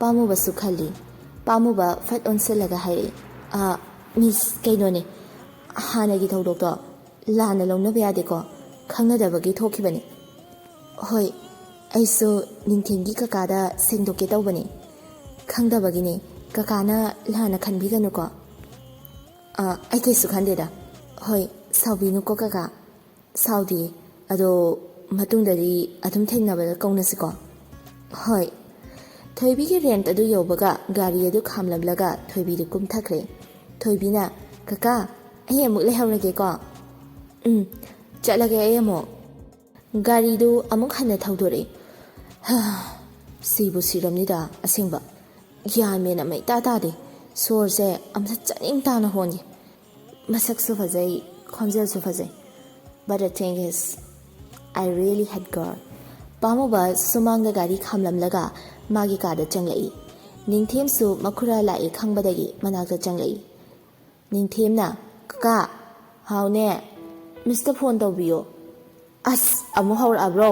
ꯄꯥꯝꯃꯨꯕꯁꯨ ꯈꯜꯂꯤ꯫ ꯄꯥꯝꯃꯨꯕ ꯐꯠ ꯑꯣꯟꯁꯤꯜꯂꯒ ꯍꯥꯏꯔꯛꯏ, "ꯑ, ꯃꯤꯁ, ꯀꯩꯅꯣꯅꯦ, ꯍꯥꯟꯅꯒꯤ ꯊꯧꯗꯣꯛꯇꯣ ꯂꯥꯟꯅ ꯂꯧꯅꯕ ꯌꯥꯗꯦꯀꯣ, ꯈꯪꯅꯗꯕꯒꯤ ꯊꯣꯛꯈꯤꯕꯅꯤ"꯫ "ꯍꯣꯏ, ꯑꯩꯁꯨ ꯅꯤꯡꯊꯦꯝꯒꯤ ꯀꯀꯥꯗ ꯁꯦꯡꯗꯣꯛꯀꯦ ꯇꯧꯕꯅꯤ, ꯈꯪꯗꯕꯒꯤꯅꯤ, ꯀꯀꯥꯅ ꯂꯥꯟꯅ ꯈꯟꯕꯤꯒꯅꯨꯀꯣ"꯫ "ꯑ, ꯑꯩ ꯀꯩꯁꯨ ꯈꯟꯗꯦꯗ"꯫ "ꯍꯣꯏ, ꯁꯥꯎꯕꯤꯅꯨꯀꯣ ꯀꯀꯥ"꯫ "ꯁꯥꯎꯗꯦ, ꯑꯗꯣ ꯃꯇꯨꯡꯗꯗꯤ ꯑꯗꯨꯝ ꯊꯦꯡꯅꯕꯗ ꯀꯧꯅꯁꯤꯀꯣ"꯫ "ꯍꯣꯏ"꯫ ꯊꯣꯏꯕꯤꯒꯤ ꯔꯦꯟꯠ ꯑꯗꯨ ꯌꯧꯕꯒ ꯒꯥꯔꯤ ꯑꯗꯨ ꯈꯥꯝꯂꯝꯂꯒ ꯊꯣꯏꯕꯤꯗꯨ ꯀꯨꯝꯊꯈ꯭ꯔꯦ꯫ ꯊꯣꯏꯕꯤꯅ, "ꯀꯀꯥ, ꯑꯩ ꯑꯃꯨꯛ ꯂꯩꯍꯧꯔꯒꯦꯀꯣ"꯫ "ꯎꯝ, ꯆꯠꯂꯒꯦ ꯑꯩ ꯑꯃꯨꯛ"꯫ ꯒꯥꯔꯤꯗꯨ ꯑꯃꯨꯛ ꯍꯟꯅ ꯊꯧꯗꯣꯔꯛꯏ꯫ ꯍꯥ, ꯁꯤꯕꯨ ꯁꯤꯔꯝꯅꯤꯗ ꯑꯁꯦꯡꯕ꯫ ꯒ꯭ꯌꯥꯟ ꯃꯦꯟ ꯑꯃ ꯏꯇꯥ ꯇꯥꯗꯦ꯫ ꯁꯣꯔꯁꯦ ꯑꯝꯇ ꯆꯥꯅꯤꯡ ꯇꯥꯅ ꯍꯣꯟꯒꯦ꯫ ꯃꯁꯛꯁꯨ ꯐꯖꯩ, ꯈꯣꯟꯖꯦꯜꯁꯨ ꯐꯖꯩ꯫ But the thing is, I really hate girl꯫ ꯄꯥꯝꯃꯨꯕ ꯁꯨꯃꯥꯡꯗ ꯒꯥꯔꯤ ꯈꯥꯝꯂꯝꯂꯒ ꯃꯥꯒꯤ ꯀꯥꯗ ꯆꯪꯂꯛꯏ꯫ ꯅꯤꯡꯊꯦꯝꯁꯨ ꯃꯈꯨꯔꯥ ꯂꯥꯛꯏ ꯈꯪꯕꯗꯒꯤ ꯃꯅꯥꯛꯇ ꯆꯪꯂꯛꯏ꯫ ꯅꯤꯡꯊꯦꯝꯅ, "ꯀꯀꯥ"꯫ "ꯍꯥꯎꯅꯦ"꯫ "ꯃꯤꯁꯇ ꯐꯣꯟ ꯇꯧꯕꯤꯌꯣ"꯫ "ꯑꯁ, ꯑꯃꯨꯛ ꯍꯧꯔꯛꯑꯕ꯭ꯔꯣ?"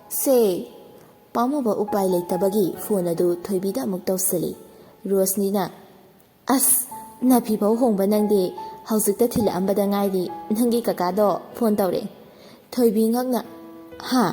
"ꯁꯦ"꯫ ꯄꯥꯝꯃꯨꯕ ꯎꯄꯥꯏ ꯂꯩꯇꯕꯒꯤ ꯐꯣꯟ ꯑꯗꯨ ꯊꯣꯏꯕꯤꯗ ꯑꯃꯨꯛ ꯇꯧꯁꯤꯜꯂꯤ꯫ ꯔꯣꯁꯅꯤꯅ, "ꯑꯁ, ꯅꯥꯐꯤ ꯐꯥꯎ ꯍꯣꯡꯕ ꯅꯪꯗꯦ, ꯍꯧꯖꯤꯛꯇ ꯊꯤꯜꯂꯛꯑꯝꯕꯗ ꯉꯥꯏꯔꯤ, ꯅꯪꯒꯤ ꯀꯀꯥꯗꯣ ꯐꯣꯟ ꯇꯧꯔꯛꯑꯦ"꯫ ꯊꯣꯏꯕꯤ ꯉꯛꯅ, "ꯍꯥ?"